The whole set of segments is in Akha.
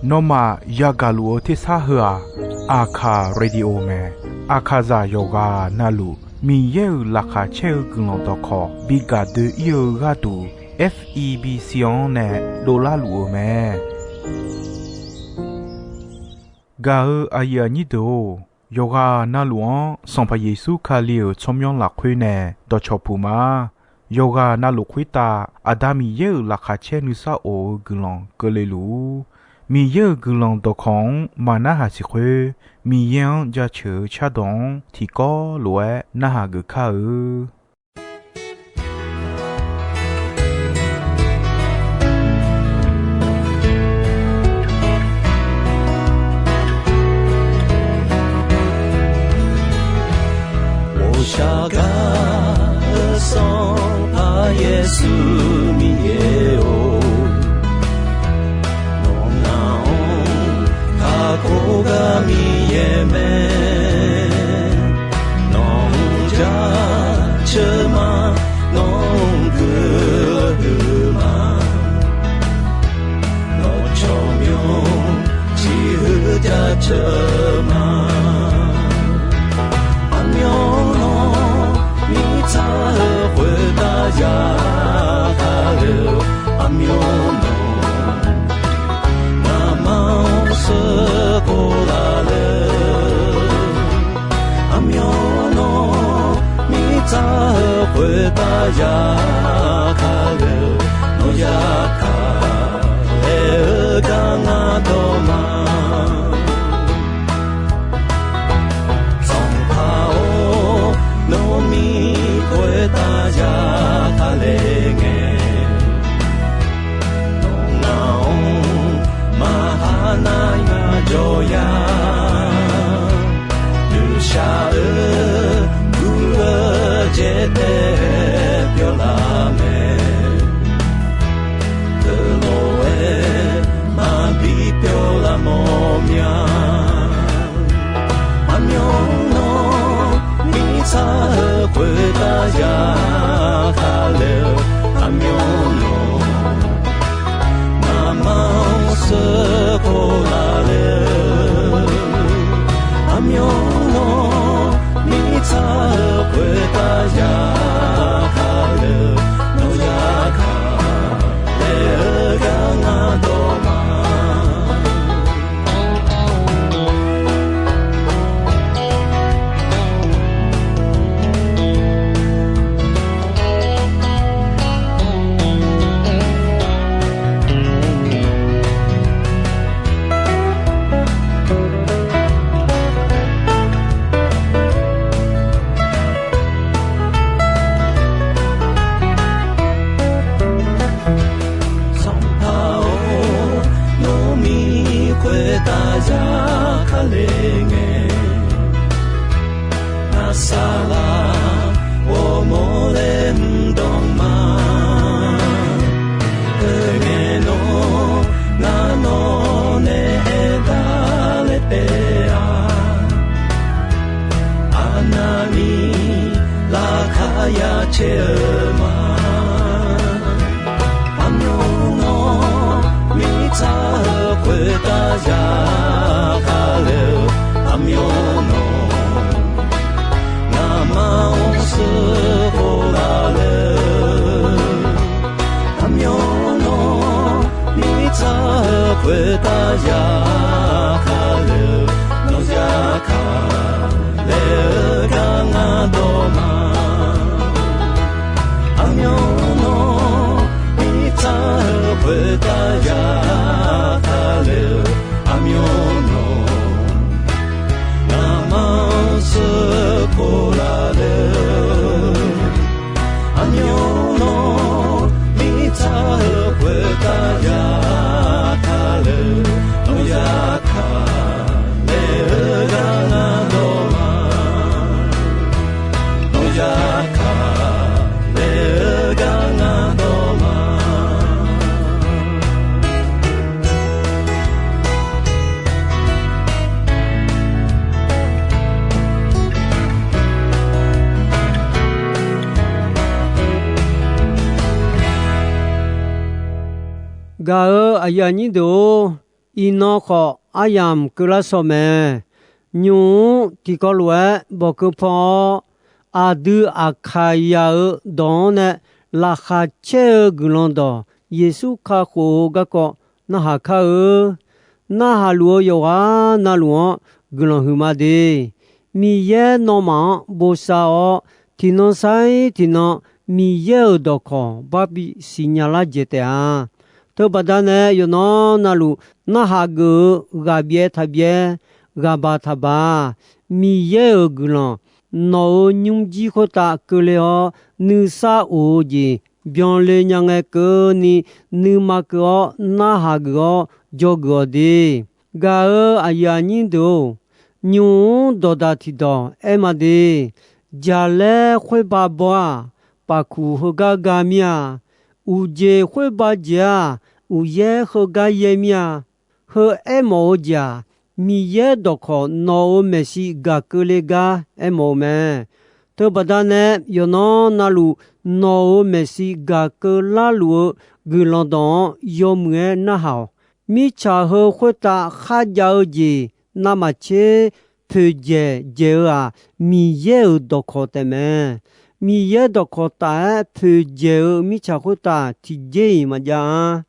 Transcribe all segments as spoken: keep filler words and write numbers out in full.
Nawmaf yagaq luf-eu tersar heu-aq, Aqkaq radio mae. Aqkaqzaq yawqghaq navluf Miqyaer-euq laqkhaq caer-eu guiqlanq dawqkawq bi gaq doe-ir-eu gharduq, F E B C-anr nae dovlar luf-eu mae. Gaq-eu aqyuif aqnyir deuq-or, yawqghaq navluf-anr Sanqpaq Yeqsur Kali-euq tsawrmyanr lafkhoer nae dawqcawq puq ma. Yawqghaq navluf khoertav Aqda Miqyaer-euq laqkhaq caer nuisar of-eu guiqlanq keuvle luf-ur. Miqyaer-euq guiqlanq dawqkawq-anr maqnarhaq siq khoer, Miqyaer-anr jaceuq-eu cardawq-anr tiqkawv lof-aer narhaq geuf kar-eu. 我下嘎的桑帕耶稣米耶哦，我那哦，卡古嘎米耶咩。 Nawq-anr jaceuq ma, nawq-anr guiqlanq huiq ma, nawq tsawrmyanr ciqhuiq jaceuq ma. Aqmyanluf mirtsaq-eu khoertav ya kale-eu, aqmyanluf ngamaf-anr sheuqkhof laf le. Aqmyanluf mirtsaq-eu khoertav ya kale-eu, nawq ya kale-eu gar ngar dawq ma. Sanqpaq-or, nawq mir khoertav ya kale ngae, nawq ngaq-anr maqha nar ngar jawr ya. Nuishaq-eu gur-eu jaetae pyawr laf mae. Teulof-aer maqbi pyawr laf mawr mya. Aqmyanluf mirtsaq-eu khoertav ya kale-eu, aqmyanluf ngamaf-anr sheuqkhof laf le-eu, aqmyanluf mirtsaq-eu khoertav ya kale-eu, nawq ya kale-eu gar ngar dawq ma. Sanqpaq-or, nawq mir khoertav ya kale ngae, ngar saqlaq ghawrmawr laer mr dawq ma. Teungae nawr ngar nawq nae aertaq laer taef-a. Aqnavni laqkhaq ya caer-eu ma. Aqmyanluf mirtsaq-eu khoertav ya kale-eu, aqmyanluf ngamaf-anr sheuqkhof laf le-eu, aqmyanluf mirtsaq-eu khoertav ya kale-eu, nawq ya kale-eu gar ngar dawq ma. Aqmyanluf mirtsaq-eu khoertav ya kale-eu, aqmyanluf ngamaf-anr sheuqkhof laf le-eu, aqmyanluf mirtsaq-eu khoertav ya kale-eu, nawq ya kale-eu gar ngar dawq ma. Gaq-euq aqyuif aqnyir deuq-or, iqnan khawf aryamq keuvlar shaw mae. Nymq-mr tiqkawv lof-aer bawqkeuv pan-awr, aqdui aqkaq yaq-euq dawq-anr nae laqkhaq caer-eu guiqlanq dawq Yeqsur kakhof-eu garkawv narhaq kar-eu. Narhaq luf-eu yawqghaq navluf-anr guiqlanq huiqma de. Miqyaer nawmaf-anr bosav-awr, tiqnan sar-ir tiqnan Miqyaer-euq dawqkawq barbi siqnya lar dzaeq taef-a. Teubaqda nae yawqnan navluf narhaq geuf-eu ghaqbyaev taqbyaev, ghaqbaq taqbaq, Miqyaer-euq guiqlanq nawq-euq nymrjir khoertav keuvle-awr, nuisar of-eu jeq byanle nya ngae keuvni, nuima keuv-awr narhaq geuf-awr dzawgeuf-awq de. Gaq-euq aqyuif aqnyir deuq-or, nymq-mr dawqdaq tiqdawq aer ma de. Jaqlaer khoerba baw-aq, pafkuq heugar ga mir-a. Uqjeq khoerba jeq-aq, uqyaer heugar yaer mir-a. Heu aermawf-eu jeq-aq, Miqyaer dawqkawq nawq-euq maeqshi gaq keuvle gar aermawf-eu mae. Teubaqda nae yawqnan navluf nawq-euq maeqshi gaq keuvlar luf-eu guiqlanq dawq-anr yawmuiq-aer narhaq-awq. Mirtsaq heu khoertav kharjav-eu jeq navmaqtser poeqdzaeq dzaeq-eu-aq, Miqyaer-euq dawqkawq taef mae. Miqyaer dawqkawq taf-aer poeqdzaeq-eu mirtsaq khoertav tiqjeq-iq maqjav-a.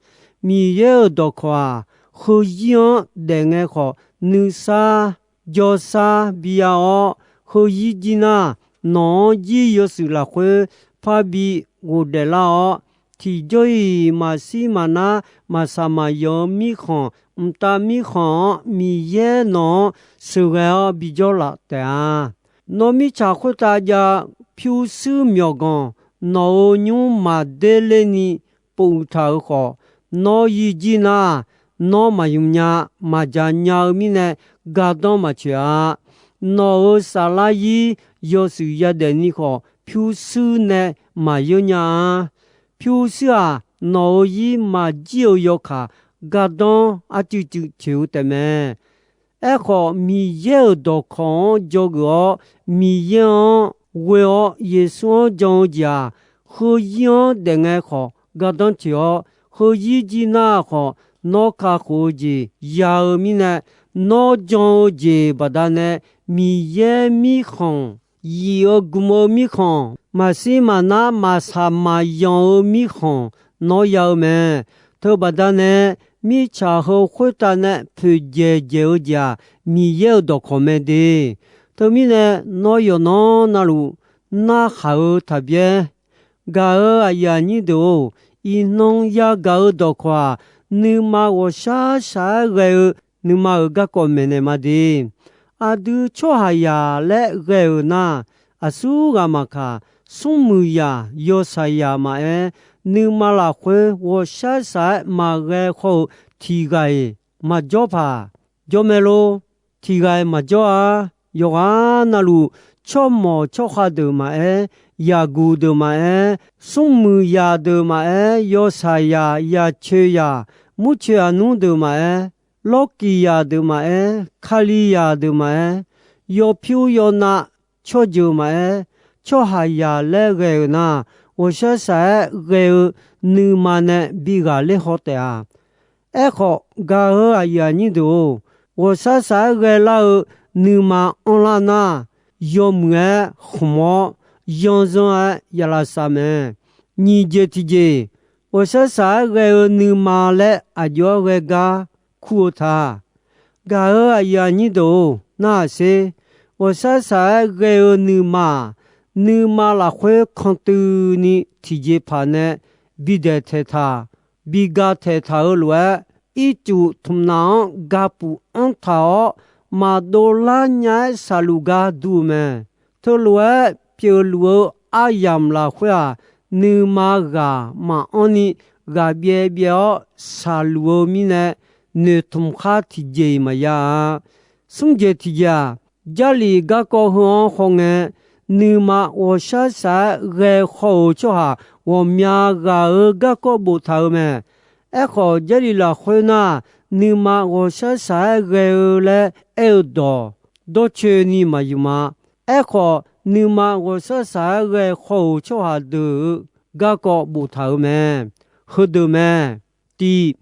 Miqyaer-euq dawqkawq-aq, heuzir-anr daef ngae khawf, nuisar jawrsar bi ya-awr, heuzir jir nar, nawq-anr jir yawshuif lafkhoer parbi ghofdaef lar-awr, tiqjawr-iq maqshir maqnar maqsaq maqyanq-eu mirkhanq, mqtav mirkhanq-anr Miqyaer nawq-anr sheuqghae-awr bijawr laf taef-a. Nawr mirtsaq khoertav jav pyurshuir myawqganq nawq-euq nymr maqder lerni pofuq taq-euq khawf, nawr yijir nar, nawr maqymq nya maqdzaq nya-eu mirnae gardanr maqtsoeq-a. Nawq-euq saflar zir yawshuif yadaef ni khawf, pyurshuir nae maqyeur nya-a. Pyurshuir-aq, nawq-euq zir maqjir-eu yawkaq gardanr arcuiv cuiv tsoeq-eu taef mae. Aerkhawf, Miqyaer-euq dawqkawq-anr dzawgeuf-awr, Miqyaer-anr ghoe-awr Yeqsur-anr jan-eu jeq-aq, heuzir-anr daef ngae khawf gardanr tsoeq-awr, heuzir jir nar khawf, nawr kakhof-eu jeq ya-eu mirnae, nawr jan-eu jeq baqdanae Miqyaer mirkhanq, yif-eu gm-eu mirkhanq, maqshir maqnar maqsaq maqyanq-eu mirkhanq nawr ya-eu mae. Teubaqdanae mirtsaq heu khoertav nae poeqdzaeq dzaeq-eu jeq-aq, Miqyaer-euq dawqkawq mae de. Teumirnae nawr yawqnan navluf narhaq-eu taqbyaer. Gaq-euq aqyuif aqnyir deuq-or, iqnan yagaq-eu dawqkawq-aq, nuima ghawqshaq shaq-aer ghae-eu nuima-euq garkawv maeqnaeq ma de. Aqdui tsawrhaqzaq laer ghae-euq nar, aqsur ghaq maqkaq, smrmuiq zaq yawshaq zaq maqaer, nuima lafkhoer ghawqshaq shaq-aer maqghae khawr-eu tiq ghaq-iq maqjawr paq, jawr mae lor. Tiq ghaq-iq maqjawr-a. Yawqghaq navluf, tsawrmawq tsawrkhav deuq maqaer, yaqguq deuq maqaer, smrmuiq zaq deuq maqaer, yawshaq zaq, yaqcoeq zaq, murcoeq aqnmr deuq maqaer, lawrkiq zaq deuq maqaer, Kalizaq deuq maqaer, yawpyur yawnav tsawrjeuq maqaer, tsawrhaqzaq laer ghae-euq nar, ghawqshaq shaq-aer ghae-eu nuima nae bi ghaqler haw taef-a. Aerkhawf, gaq-euq aqyuif aqnyir deuq-or, ghawqshaq shaq-aer ghaelar-eu nuima anrlar nar, yawmuiq-aer khmq-awr, yanzan-aer ya lavsav mae. Nyiq jeq tiqjeq, ghawqshaq shaq-aer ghae-eu nuima laer aqjox-aer ghae gar kur-eu ta. Gaq-euq aqyuif aqnyir deuq-or, narhaq sher. Ghawqshaq shaq-aer ghae-eu nuima-aq, nuima lafkhoer kantuini tiqjeqpaq nae bidaeq taeqtaq, biga taeqtaq-eu lof-aer, ircuf tmqnaf-anr gapuf anrtaq-awr, maqdov lar nya-aer shaqluf gar dur-eu mae. Teulof-aer pyeufluf-eu aryamq lafkhoer-aq, nuima ghaq maqanr ni ghaq byaev byaev-awr shaqluf-eu mirnae, noeqtmq khar tiqjeq-iq maqya-a. Smr jeq tiqjeq-aq, Jarlif garkawv heu-anr hawngae, nuima ghawqshaq shaq-aer ghae haw-euq tsawrhaq ghawqmya ghaq-euq garkawv boftaq-eu mae. Aerkhawf, Jarlif lafkhoer nar, nuima ghawqshaq shaq-aer ghae-eu laer aer-eu dawq dawrcoeni maqyuf ma. Aerkhawf, nuima ghawqshaq shaq-aer ghae haw-euq tsawrhaq deuq-euq garkawv boftaq-euq mae. Heudeuq mae. Tiq,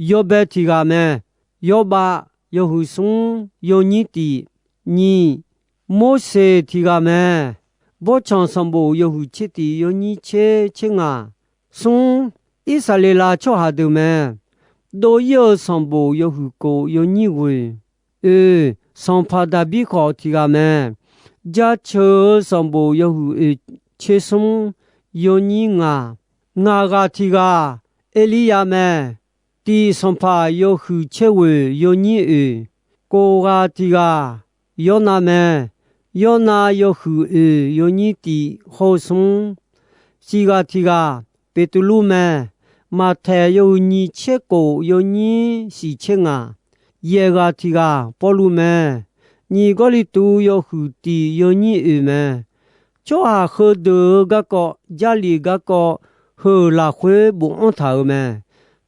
yawbae tiq ghaq mae. Yawbav yawhuiq smr yawnyir tiq nyiq. Morseq tiq ghaq mae. Bawrtsanq sanqbof yawhuiq tser tiq yawnyir tser tser ngaq. Smr, Irsaqleqlav tsawrhaq deuq mae. Dov-ir-eu sanqbof yawhuiq kof yawnyir ghoeq. Oeq, sanqpaq Daqbir khawf tiq ghaq mae. Jaceuq-eu sanqbof yawhuiq oeq tser smr yawnyir ngaq. Ngaq ghaq tiq ghaq Erliryav mae. Tiq sanqpaq yawhuiq tser ghoeq yawnyir oeq. Kof ghaq tiq ghaq Yawrnav mae. Yawrnav yawhuiq oeq yawnyir tiq hawr-eu smr. Siq ghaq tiq ghaq Beqtuvluv mae. Maqtaeq yawhuiq nyiq tser kof yawnyir siq tser ngaq. Yaeq ghaq tiq ghaq Pawrluv mae. Nyiq Gawrliqtu yawhuiq tiq yawnyir oeq mae. Tsawrhaq heudeuq-eu garkawv Jarlif garkawv heu-euq lafkhoer bofanr taq-euq mae.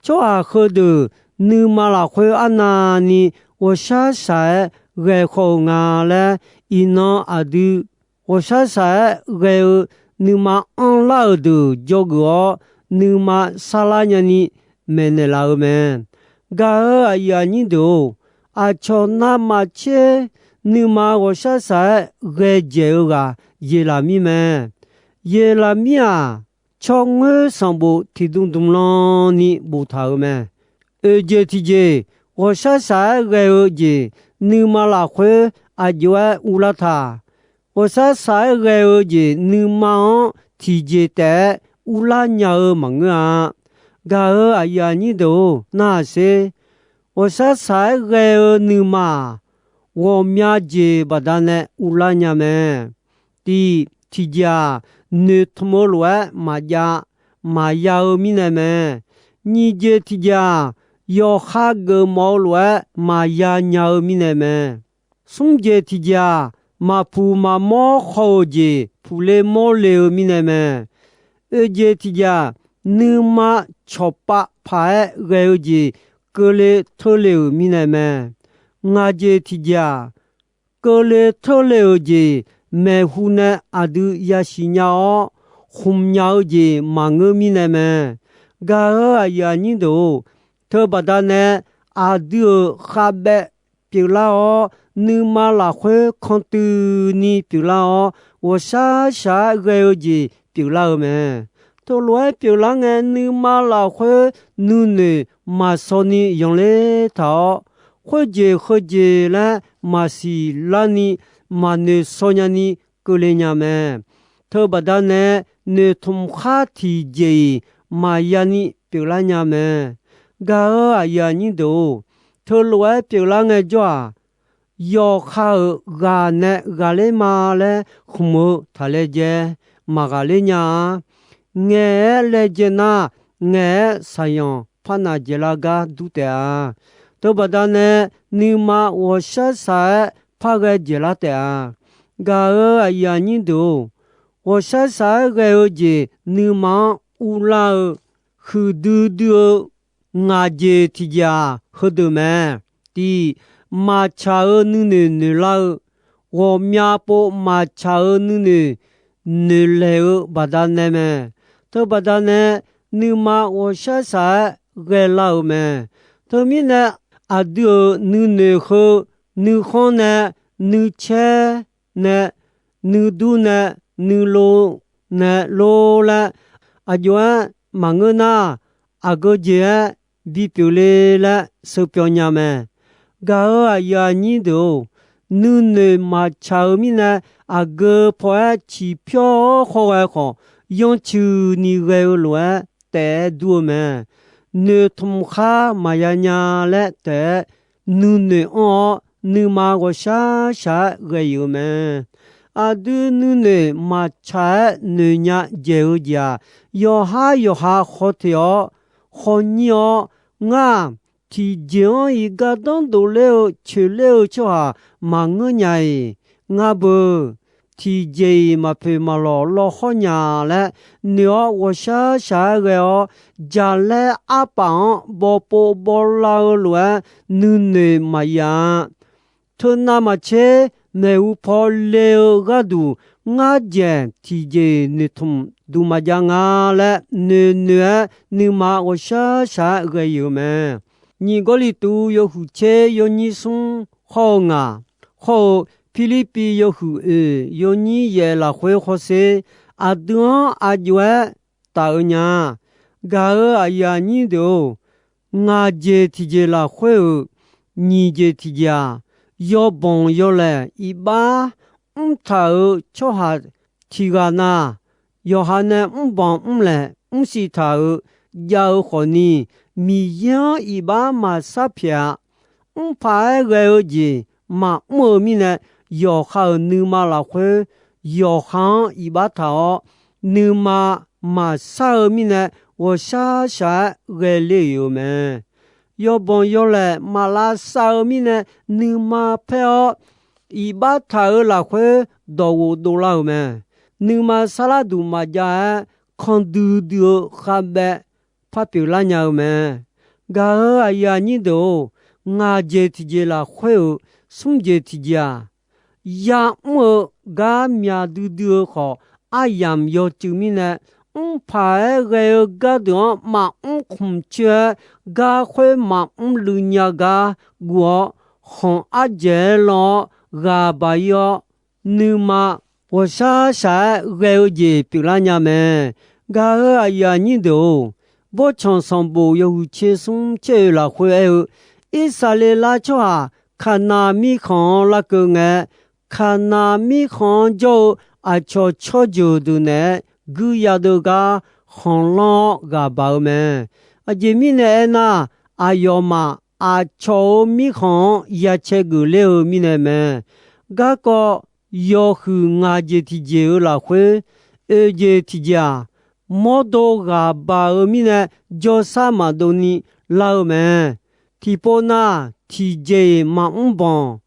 Tsawrhaq heudeuq nuima lafkhoer arnavni ghawqshaq shaq-aer ghae khawf-eu nga laer, iqnan aqdui ghawqshaq shaq-aer ghae-eu nuima anrlar-euq deuq dzawgeuf-awr, nuima sarlar nyani maeqnaeq laf-eu mae. Gaq-euq aqyuif aqnyir deuq-or, aqcawq navmaqtser nuima ghawqshaq shaq-aer ghae dzaeq-eu ghaq Yeqlaqmir mae. Yeqlaqmir-aq, tsawrngoer sanqbof tiqdm dmq lan ni boftaq-euq mae. Oeq jeq tiqjeq ghawqshaq shaq-aer ghae-eu jeq nuima lafkhoer aqjox-aer uvlar taq. Ghawqshaq shaq-aer ghae-eu jeq nuima-anr tiqjeq taef-aer uvlar nya-eu maqngeur-a. Gaq-euq aqyuif aqnyir deuq-or, narhaq sher. Ghawqshaq shaq-aer ghae-eu nuima-aq, ghawqmya jeq baqdanae uvlar nya mae. Tiq, tiqjeq-aq, noeqtmq-eu lof-aer maqjav, maqya-eu mirnae mae. Nyiq jeq tiqjeq-aq, yawqha geufmawf-eu lof-aer maqya nya-eu mirnae mae. Smr jeq tiqjeq-aq, maqpuq maqmawr haw-euq jeq puqle mawrle-eu mirnae mae. Oeq jeq tiqjeq-aq, nuima cawqpav paq-aer ghae-eu jeq keuvle teurle-euq mirnae mae. Ngaq jeq tiqjeq-aq, keuvle teurle-euq jeq maeqhu nae aqdui yasiq nya-awr, khmq nya-eu jeq maqngeur mirnae mae. Gaq-euq aqyuif aqnyir deuq-or, teubaqda nae aqdui-euq khavbaev pyeuflar-awr, nuima lafkhoer kantuini pyeuflar-awr, ghawqshaq shaq-aer ghae-eu jeq pyeuflar-eu mae. Teulof-aer pyeuflar ngae, nuima lafkhoer nuinoeq maqsawni yanqler taq-awr, khoerjeq heujeq laer maqsiq larni maqnoeq shaw nyani keuvle nya mae. Teubaqda nae noeqtmq khar tiqjeq-iq maqya ni pyeuflar nya mae. Gaq-euq aqyuif aqnyir deuq-or, teulof-aer pyeuflar ngaejawr-aq, yawqha-euq ghaq nae ghaqler ma laer khmq-eu taqlaejae maqghaqler nya-a. Ngaeq-aer laejae nar, ngaeq-aer saqyanq parnaq dzaeqlar gar dur taef-a. Teubaqda nae nuima ghawqshaq shaq-aer parghae dzaeqlar taef-a. Gaq-euq aqyuif aqnyir deuq-or, ghawqshaq shaq-aer ghae-eu jeq nuima-anr uvlar-eu huiqdui dui-eu ngaq jeq tiqjeq-aq, heudeuq mae. Tiq, maqtsaq-eu nuinoeq noeqlar-eu, ghawqmya pov maqtsaq-eu nuinoeq noeqlaeq-eu baqdanae mae. Teubaqda nae nuima ghawqshaq shaq-aer ghaelar-euq mae. Teumirnae, aqdui-euq nuinoeq heu nuikhanr nae nuicaer nae nuidur nae nuilov nae lor laer aqjox-aer maqngeur nar, aqgeu jeq-aer bipyeuf le laer sheuqpyawq nya mae. Gaq-euq aqyuif aqnyir deuq-or, nuinoeq maqtsaq-eu mirnae, aqgeu paw-aer ciqpyawr-awr khawr ghae khawf, yanrcuini ghae-eu lof-aer taef-aer dur-eu mae. Noeqtmq khar maqya nya laer taef-aer nuinoeq anr-awr, nuima ghawqshaq shaq-aer ghae-euq mae. Aqdui nuinoeq maqtsaq-aer noeqnya dzaeq-eu jeq-aq, yawqhar yawqha khawf teq-awr khawf nyir-awr, ngar-aq, tiqjeq-anr iqgar danr dovler-eu coeqler-eu tsawrhaq maqngeur nya-iq. Ngar beu, tiqjeq-iq maqpoeq maqlawq lawhawr nya laer noeq-awr ghawqshaq shaq-aer ghae-awr, jaqlaer arpaf-anr bawpov bawlar-eu lof-aer nuinoeq maqya-a. Teunav maqtser maeqhu paw le-eu gharduq, ngar dzaeq tiqjeq-iq noeqtmq duq maqjav nga laer noeqnoeq-aer nuima ghawqshaq shaq-aer ghae-euq mae. Nyiq Gawrliqtu yawhuiq tser yawnyir smr hawr-eu ngaq, hawr-eu Pirlirpiv yawhuiq oeq yawnyir yaef lafkhoer hawsher, aqdui-anr aqjox-aer taf-eu nya. Gaq-euq aqyuif aqnyir deuq-or, ngaq jeq tiqjeq lafkhoer-euq nyiq jeq tiqjeq-aq, yawbanq yawlaeq iqbax mrtaq-euq tsawrhaq tiq ghaq na, yawqha nae mrbanq mrlaeq mrsiq taq-euq jav-eu khawfni, Miqyaer-anr iqbax maqsar pyaeq-a. Mrpaq-aer ghae-eu jeq maqmr-eu mirnae, yawqha-euq nuima lafkhoer yawqha-anr iqbax taq-awr, nuima maqsar-eu mirnae ghawqshaq shaq-aer ghae ler-euq mae. Yawbanq yawlaeq maq lavsav-eu mirnae nuima paer-awr, iqbax taq-euq lafkhoer dawqghof dovlar-euq mae. Nuima sarlar duq maqjav-aer, kandui dui-eu khavbaev par pyeuflar nya-eu mae. Gaq-euq aqyuif aqnyir deuq-or, ngaq jeq tiqjeq lafkhoer-euq smr jeq tiqjeq-aq, ya'mr-eu gar myaq duidui-eu khawf, aryamq yawcuiv mirnae, mrpaq-aer ghae-eu gardeuq-anr maqmr khmq coer-aer, garkhoer maqmr luiv nya gar guv-awr, khanq ardzaeq-aer lan-awr ghaq baq-ir-awr, nuima ghawqshaq shaq-aer ghae-eu jeq pyeuflar nya mae. Gaq-euq aqyuif aqnyir deuq-or, Bawrtsanq sanqbof yawhuiq tser smr tser oeq lafkhoer aer-eu, Irsaqleqlav tsawrhaq Kaqnav mirkhanq-anr larkeuv ngae, Kaqnav mirkhanq-anr jawr-eu aqcawq tsawrjeuq deuq naeq-aer guirdeuv gar khanqlanr-awr ghaq baq-eu mae. Aqjeq mirnae aernar, aqyawfmaf aqcawq-euq mirkhanq-anr ya cae geufler-eu mirnae mae. Garkawv yawhuiq ngaq jeq tiqjeq-euq lafkhoer, oeq jeq tiqjeq-aq, mawrdo ghaq baq-eu mirnae jawrsar maqdov ni lar-eu mae. Tiqpov nav tiqjeq-iq maqmr banq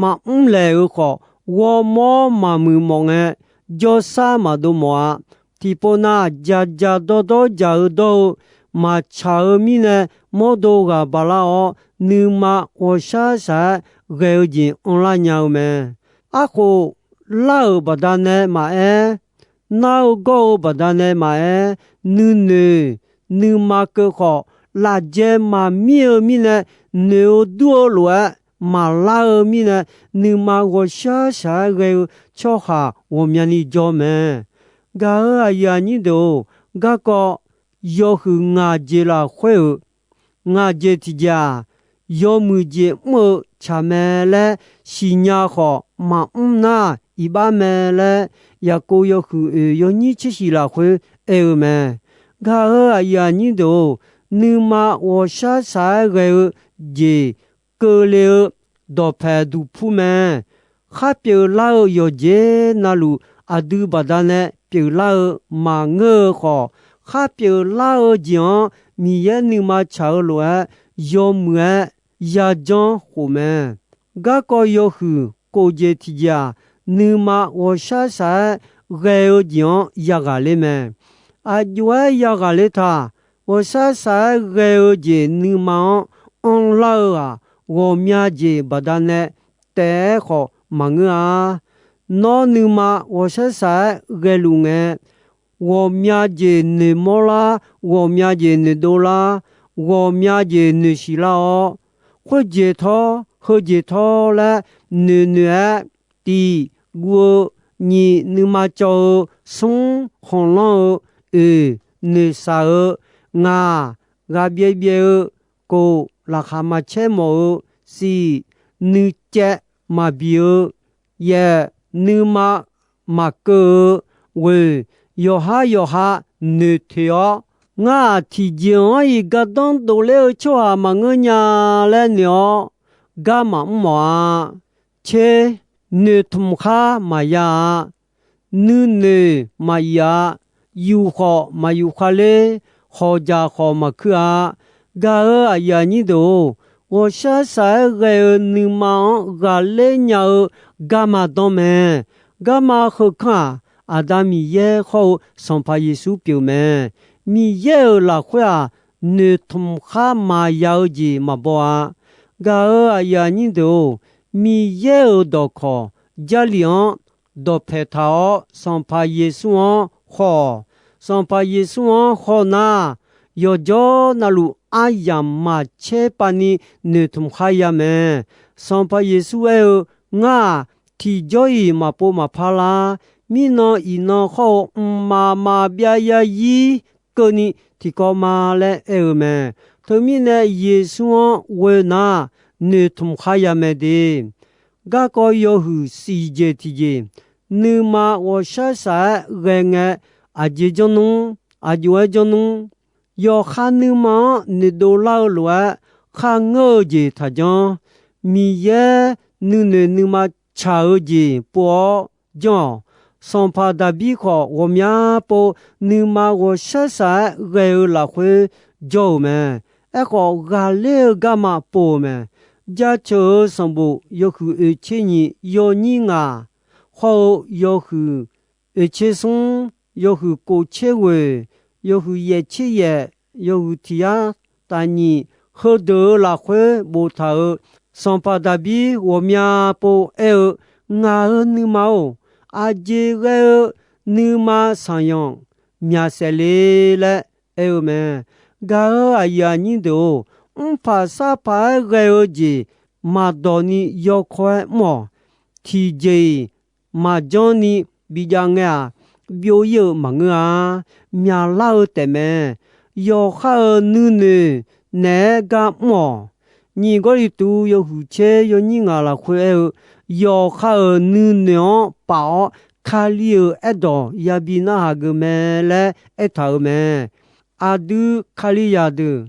maqmr laeq-eu khawf, ghawrmawr maqmuiq mawf ngae, jawrsar maqdov mawf-a. Tiqpov nav jaqjaq dawrdawr jaq-eu dawr-eu maqtsaq-eu mirnae, mawrdo ghaq baq lar-awr, nuima ghawqshaq shaq-aer ghae-eu jeq anrlar nya-eu mae. Arkhof lar-euq baqdanae maqaer, nar-eu gawr-eu baqdanae maqaer, nuinoeq nuima keuv khawf, lafjae maqmir-eu mirnae, noeq-eu dur-eu lof-aer maqlar-eu mirnae, nuima ghawqshaq shaq-aer ghae-eu tsawrhaq ghawqmyani jawr mae. Gaq-euq aqyuif aqnyir deuq-or, garkawv yawhuiq ngaq jeq lafkhoer-euq ngaq jeq tiqjeq-aq, yawmuiq jeq mr-eu tsaq mae laer siqnya khawf, maqmr nar iqbax mae laer, Yaqkov yawhuiq oeq yawnyir tser shiq lafkhoer aer-eu mae. Gaq-euq aqyuif aqnyir deuq-or, nuima ghawqshaq shaq-aer ghae-eu jeq keuvle-eu dawqpaeq duqpur mae. Khar pyeuflar-eu yawqjeq navluf aqdui baqdanae pyeuflar-eu maqngeur-eu khawf, khar pyeuflar-eu jeq-anr Miqyaer nuima tsaq-eu lof-aer yawmuiq-aer yajanr khof mae. Garkawv yawhuiq kof jeq tiqjeq-aq, nuima ghawqshaq shaq-aer ghae-eu jeq-anr yaghaq ler mae. Aqjox-aer yaghaq ler taq. Ghawqshaq shaq-aer ghae-eu jeq nuima-anr anrlar-eu-aq, ghawqmya jeq baqdanae taef-aer khawf maqngeur-a. Nawr nuima ghawqshaq shaq-aer ghaeluf ngae, ghawqmya jeq noeqmawr lar, ghawqmya jeq noeqdov lar, ghawqmya jeq noeqshiq lar-awr, khoerjeq tawr heujeq tawr laer noeqnoeq-aer, tiq guv-eu, nyiq nuima cawv-eu, smr khanqlanr-eu, oeq noeqshaq-eu, ngaq ghaqbyaev byaev-eu, kof laqkhaq maqcaer mawf-eu, siq nuicaev maqbi-eu, yaef nuima maqkeuv-eu, ghoeq yawqhar yawqha noeqtoeq-awr, ngar-aq tiqjeq-anr-iq gardanr dovler-eu tsawrhaq maqngeur nya laer noeq-awr, gar maqmr mawf-a. Tser, noeqtmq khar maqya-a. Nuinoeq maqyif-a. Yuf khawf maqyuf khavler, hawqjaq khawf maqkuir-a. Gaq-euq aqyuif aqnyir deuq-or, ghawqshaq shaq-aer ghae-eu nuima-anr ghaqler nya-eu garma danr mae. Garma heukanr-aq, Aqda Miqyaer hawr-eu Sanqpaq Yeqsur pyeuf mae. Miqyaer-euq lafkhoer-aq, noeqtmq khar maqya-eu jeq maqbaw-a. Gaq-euq aqyuif aqnyir deuq-or, Miqyaer-euq dawqkawq Jarlif-anr dawqpaeq taq-awr, Sanqpaq Yeqsur-anr khawf-awq. Sanqpaq Yeqsur-anr haw nar, yawqjawr navluf aryamq maqtser pavni noeqtmq khar ya mae. Sanqpaq Yeqsur aer-eu, Ngar-aq, tiqjawr-iq maqpov maqpar lar. Mirnan iqnan khawr-eu mqmaq maqbyav yarzir keuvni tiqkawv ma laer aer-eu mae. Teumirnae Yeqsur-anr ghoe nar, noeqtmq khar ya mae de. Garkawv yawhuiq siqjeq tiqjeq, nuima ghawqshar shaq-aer ghae ngae, aqjeq janr nmr, aqjox-aer janr nmr. Yawqha nuima-anr noeqdov lar-eu lof-aer, kharngeur-eu jeq taqjanr. Miqyaer nuinoeq nuima tsaq-eu jeq pov-awr janr-awq. Sanqpaq Daqbir khawf, ghawqmya pov nuima ghawqshar shaq-aer ghae-eu lafkhoer jawr-euq mae. Aerkhawf, ghaqler-eu garma pov-euq mae. Jaceuq-euq sanqbof yawhuiq oeqtser nyiq, yawnyir ngaq, hawr-eu yawhuiq oeqtser smr, yawhuiq kof tser ghoeq, yawhuiq yaef tser yaef, yawhuiq tiq yar taf nyiq, heudeuq-euq lafkhoer boftaq-euq Sanqpaq Daqbir ghawqmya pov aer-eu, Ngaq-euq nuima-or, aqjeq ghae-eu nuima saqyanq myaq saef le laer aer-eu mae. Gaq-euq aqyuif aqnyir deuq-or, mrpaq sarpaq-aer ghae-eu jeq maqdawq ni yawkawr-aer mr-awq. Tiqjeq-iq maqjanr ni bijav ngae-aq, byov-ir-eu maqngeur-a. Myaqlar-eu taefmae. Yawqha-euq nuinoeq naeq-aer gar mr-awq. Nyiq Gawrliqtu yawhuiq tser yawnyir ngaq lafkhoer aer-eu, yawqha-euq nuinoeq-anr paf-awr, Kali-euq aerdawq yabi narhaq geuf mae laer aertaq-euq mae. Aqdui Kalizaq deuq,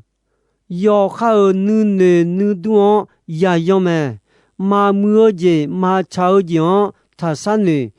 yawqha-euq nuinoeq nuidur-anr yayanr mae. Maqmuiq-eu jeq maqtsaq-eu jeq-anr taq sharnoeq.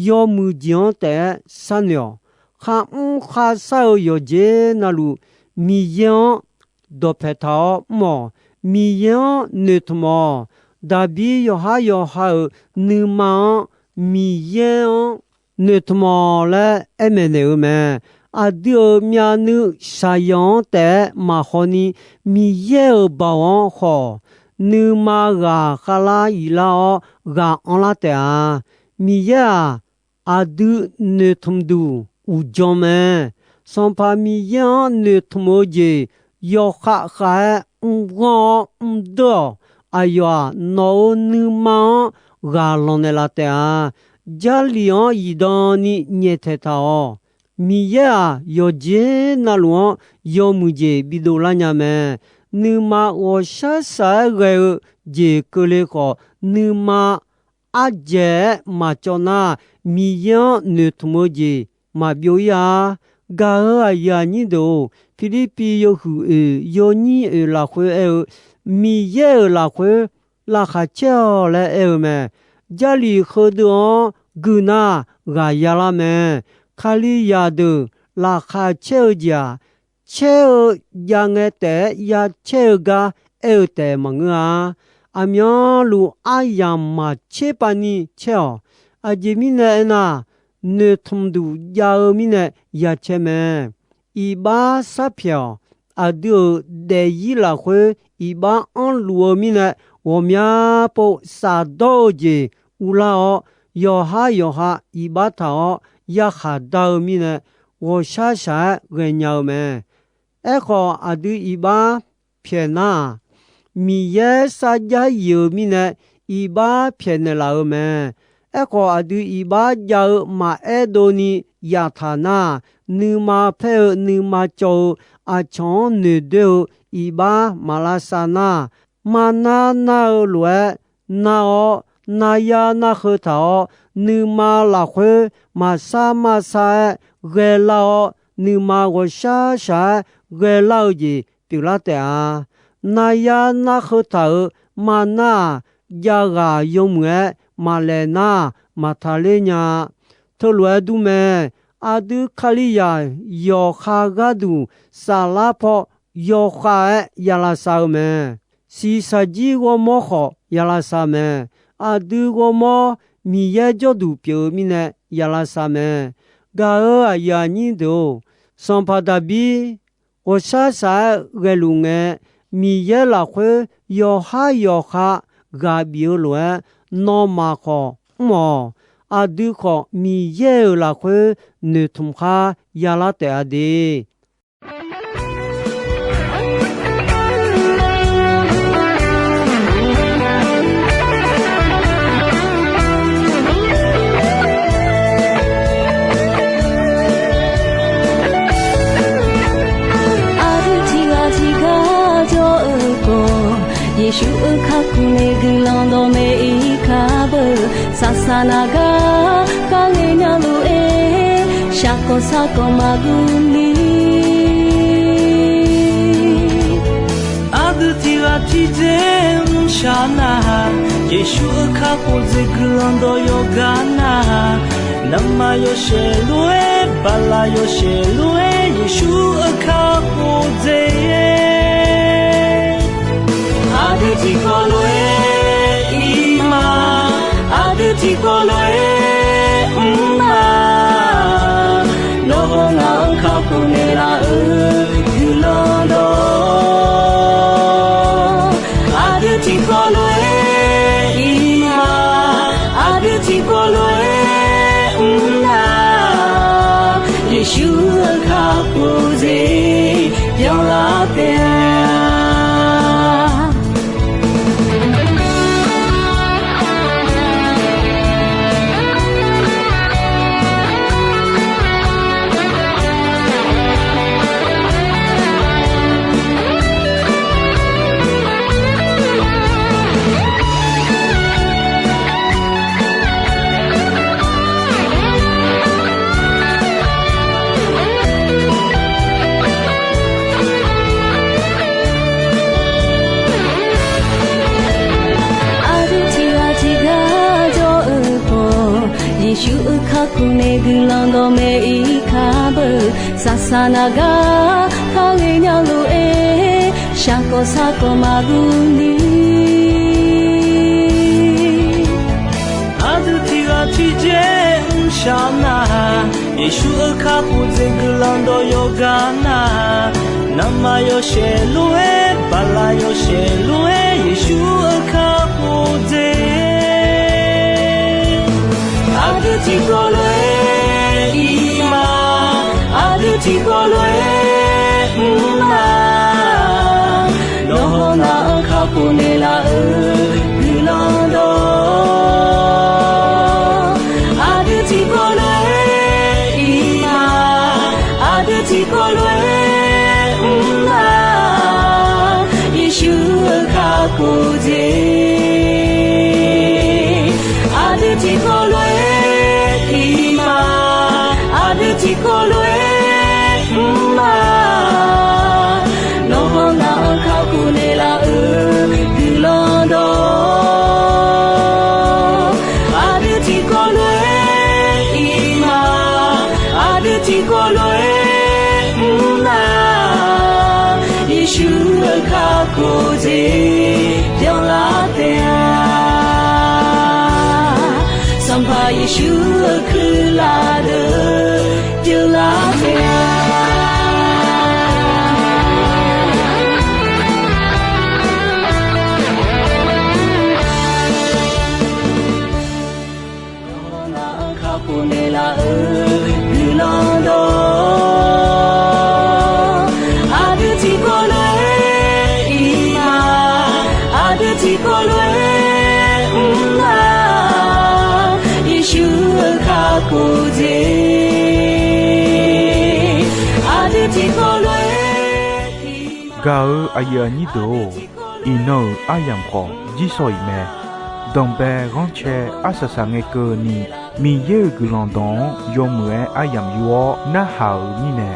Yawmuiq jeq-anr taef-aer sharnoeq-awq. Kharmr kharshar-eu yawqjeq navluf, Miqyaer-anr dawqpaeq taq-awr mr-awq. Miqyaer-anr noeqtmq-awq. Daqbir yawqhar yawqha-euq nuima-anr Miqyaer-anr noeqtmq-awq laer aer maeqnaeq-eu mae. Aqdui-euq myavnuiv shaqyanq-anr taef-aer maqhaw ni, Miqyaer-euq baoq-anr khawf, nuima ghaq khavlar iflar-awr ghaq anrlar taef-a. Miqyaer-aq, aqdui noeqtmq duq uqdzan mae. Sanqpaq Miqyaer-anr noeqtmq-eu jeq yawkhav khav-aer mrghanr-awr mrdeur-awq. Aqyawf-aq, nawq-euq nuima-anr ghaq lanq naeqlaf taef-a. Jarlif-anr zifdan ni nyaeftaeq taq-awq. Miqyaer-aq, yawqjeq navluf-anr yawmuiq jeq bidov lar nya mae. Nuima ghawqshar shaq-aer ghae-eu jeq keuvle khawf, nuima ardzaeq-aer maqcawv nar, Miqyaer-anr noeqtmq-eu jeq maqbyov-ir-a. Gaq-euq aqyuif aqnyir deuq-or, Pirlirpiv yawhuiq oeq yawnyir oeq lafkhoer aer-eu, Miqyaer-euq lafkhoer laqkhaq caer-awq laer aer-eu mae. Jarlif heudeuq-anr gui nar, ghaq yalar mae. Kalizaq deuq laqkhaq caer-eu jeq-aq, caer-eu jav ngae taef-aer ya caer-eu gar aer-eu taef maqngeur-a. Aqmyanluf aryamq maqtser pavni caer-awq. Aqjeq mirnae aernar, noeqtmq duq jav-eu mirnae ya caer mae. Iqbax sharpyaeq-awq. Aqdui-euq daefzir lafkhoer iqbax anrluf-eu mirnae, ghawqmya pov shafdawr-eu jeq uvlar-awr, yawqhar yawqha iqbax taq-awr yarkhaq dar-eu mirnae, ghawqshar shaq-aer ghaenya-eu mae. Aerkhawf, aqdui iqbax pyaeq nar-aq, Miqyaer sarjax yif-eu mirnae iqbax pyaeqnaeq laf-eu mae. Aerkhawf, aqdui iqbax jav-eu maqaer dovni yaftaq nar, nuima paer-eu nuima cawv-eu aqcawq-anr noeqdoer-eu iqbax maq lavsav nar, marnar nar-eu lof-aer nar-awr, naryar narheu taq-awr, nuima lafkhoer maqsar maqsar-aer ghaelar-awr, nuima ghawqshar shaq-aer ghaelar-eu jeq pyeuflar taef-a. Naryar narheu taq-euq marnar-aq, javghaq yawmuiq-aer maqlaeq nar, maqtaq ler nya-a. Teulof-aer dur mae. Aqdui Kalizaq yawqha gharduq saflar paw yawkhav-aer ya lavsav-eu mae. Shiqshaq jir ghawrmawr khawf ya lavsav mae. Aqdui ghawrmawr Miqyaer jawrduq pyeuf-eu mirnae ya lavsav mae. Gaq-euq aqyuif aqnyir deuq-or, Sanqpaq Daqbir ghawqshar shaq-aer ghaeluf ngae, Miqyaer lafkhoer yawqhar yawqha ghaq bif-eu lof-aer, nawmaf khawf mr-awq. aqdui khawf Miqyaer-euq lafkhoer noeqtmq khar yalar taef-a de. Aqdui tiqghaq tiqgar jawr-eu khawf, Yeqsur-euq kakhof nae guiqlanq dawqmaeq-ir kar beu. Saqsaq naq gar kharghae nya lof-aer, shaqkawq sarkawq maqguv ni. Aqdui tiqghaq tiqjeq mrshaq nar-aq, Yeqsur-euq kakhof dzaeq guiqlanq dawq yawqgar nar-aq, navmaqyawshaef lof-aer, baqlaq yawshaef lof-aer, Yeqsur-euq kakhof dzaeq. Aqdui tiqkawv lof-aer ir ma, aqdui tiqkawv lof-aer mr ma. Nawr haw ngaq-anr kakhof naeqlaf-eu guiqlanq dawq, aqdui tiqkawv lof-aer ir ma, aqdui tiqkawv lof-aer mr na. Yeqsur-euq kakhof dzaeq byanlar taef-a. Aqdui tiqghaq tiqgar jawr-eu khawf, Yeqsur-euq kakhof nae guiqlanq dawqmaeq-ir kar beu. Saqsaq naq gar kharghae nya lof-aer, shaqkawq sarkawq maqguv ni. Aqdui tiqghaq tiqjeq mrshaq nar-aq, Yeqsur-euq kakhof dzaeq guiqlanq dawq yawqgar nar-aq, navmaqyawshaef lof-aer, baqlaq yawshaef lof-aer, Yeqsur-euq kakhof dzaeq. Aqdui tiqkawv lof-aer ir ma, aqdui tiqkawv lof-aer mr ma. Nawr haw ngaq-anr kakhof naeqlaf-eu guiqlanq dawq, aqdui tiqkawv lof-aer ir ma, aqdui tiqkawv lof-aer mr ma. Yeqsur-euq kakhof dzaeq, aqdui tiqkawv lof-aer ir ma, aqdui tiqkawv lof-aer mr ma. Nawr haw ngaq-anr kakhof naeqlaf-eu guiqlanq dawq, aqdui tiqkawv lof-aer ir ma, aqdui tiqkawv lof-aer mr na. Yeqsur-euq kakhof dzaeq byanlar taef-a. Sanqpaq Yeqsur-euq kuirlaf deuq pyeuflar taef-a. Nawr haw ngaq-anr kakhof naeqlaf-eu guiqlanq dawq, aqdui tiqkawv lof-aer ir ma, aqdui tiqkawv lof-aer mr ma. Yeqsur-euq kakhof dzaeq, aqdui tiqkawv lof-aer ir ma. Gaq-eu aqyuif aqnyir deuq-or, iqnan-euq aryamq khawf jirsawq iq mae. Danqbae ghanrcae arsaq saq ngae keuvni, Miqyaer-euq guiqlanq dawq-anr yawmuiq-aer aryamq yur-awr narhaq-euq mirnae,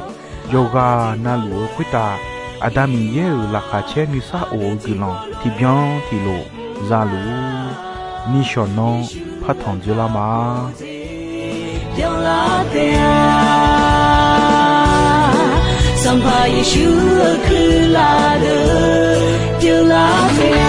yawqghaq navluf-eu khoertav Aqda Miqyaer-euq laqkhaq caer nuisar of-eu guiqlanq tiqbyan tiqlof za luf-ur. Nishawq nanr partanq dzeurlar ma. Sanqpaq Yeqsur-euq kuirlaf deuq pyeuflar taef-a.